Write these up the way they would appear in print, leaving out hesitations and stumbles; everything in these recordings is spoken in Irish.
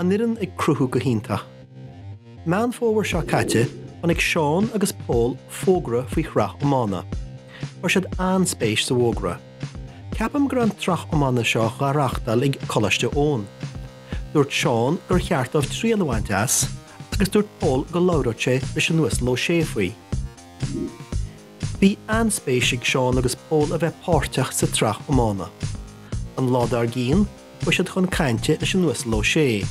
An fhoireann ag cruthú go hiontach. Meán Fómhair seo caite, chonaic Seán agus Pól fógra faoi shraith iomána. Chuir siad an-spéis sa bhfógra. Ceapaim go raibh an tsraith iomána seo dhá reáchtáil ag Coláiste Eoin. Dúirt Seán gur cheart dóibh triail a bhaint as agus dúirt Pól go labhródh sé leis an Uasal Ó Sé faoi. Bhí an-spéis ag Seán agus Pól a bheith páirteach sa tsraith iomána. An lá dár gcionn, chuaigh siad chun cainte leis an Uasal Ó Sé.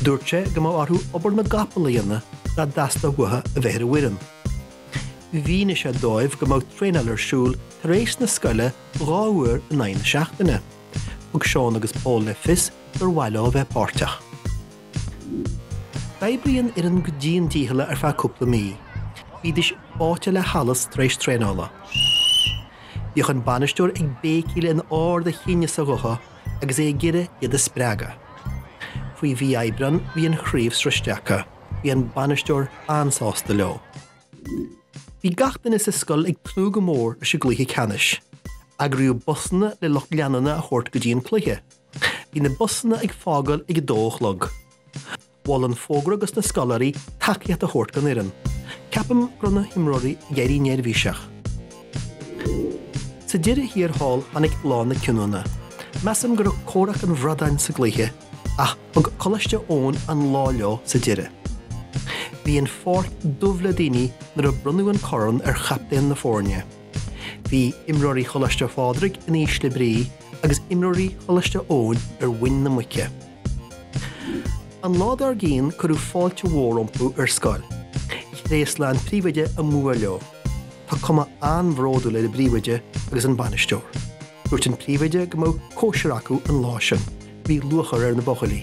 Dúirt sé go mbeadh orthu obair na gcapall a dhéanamh dá dteastódh uathu a bheith ar an bhfoireann. Mhínigh sé dóibh go mbeadh traenáil ar siúl tar éis na scoile 2 uair in aghaidh na seachtaine. Thug Seán agus Pól le fios gur mhaith leo a bheith páirteach. D'oibrigh an fhoireann go dian dícheallach ar feadh cúpla mí. Bhídís báite le hallas tar éis traenála. Bhíodh an bainisteoir ag béicíl in ard a chinn is a ghutha agus é ag iarraidh iad a spreagadh. Faoi mhí Aibreáin bhí an chraobh sroiste acu. Bhí an bainisteoir an-sásta leo. Bhí gach duine sa scoil ag tnúth go mór leis an gcluiche ceannais. Eagraíodh busanna le lucht leanúna a thabhairt go dtí an cluiche. Bhí na busanna ag fágáil ag a dó a chlog. Mhol an fógra dos na scoláirí tacaíocht a thabhairt don fhoireann. Ceapaim go raibh na himreoirí ag éirí neirbhíseach. Sa deireadh thiar thall tháinig lá na cinniúna. Measaim go raibh comhrac an bhradáin sa gcluiche ach thug Coláiste Eoin an lá leo sa deireadh. Bhí an pháirc dubh le daoine nuair a bronnadh an corn ar chaptaen na foirne. Bhí imreoirí Choláiste Phádraig in ísle brí agus imreoirí Choláiste Eoin ar mhuin na muice. An lá dár gcionn cuireadh fáilte mhór rompu ar scoil. Thréaslaigh an príomhoide a mbua leo. Tá cuma an-bhródúil ar an bpríomhoide agus an bainisteoir. Dúirt an príomhoide go mbeadh cóisir acu an lá sin. Bhí lúcháir ar na buachaillí.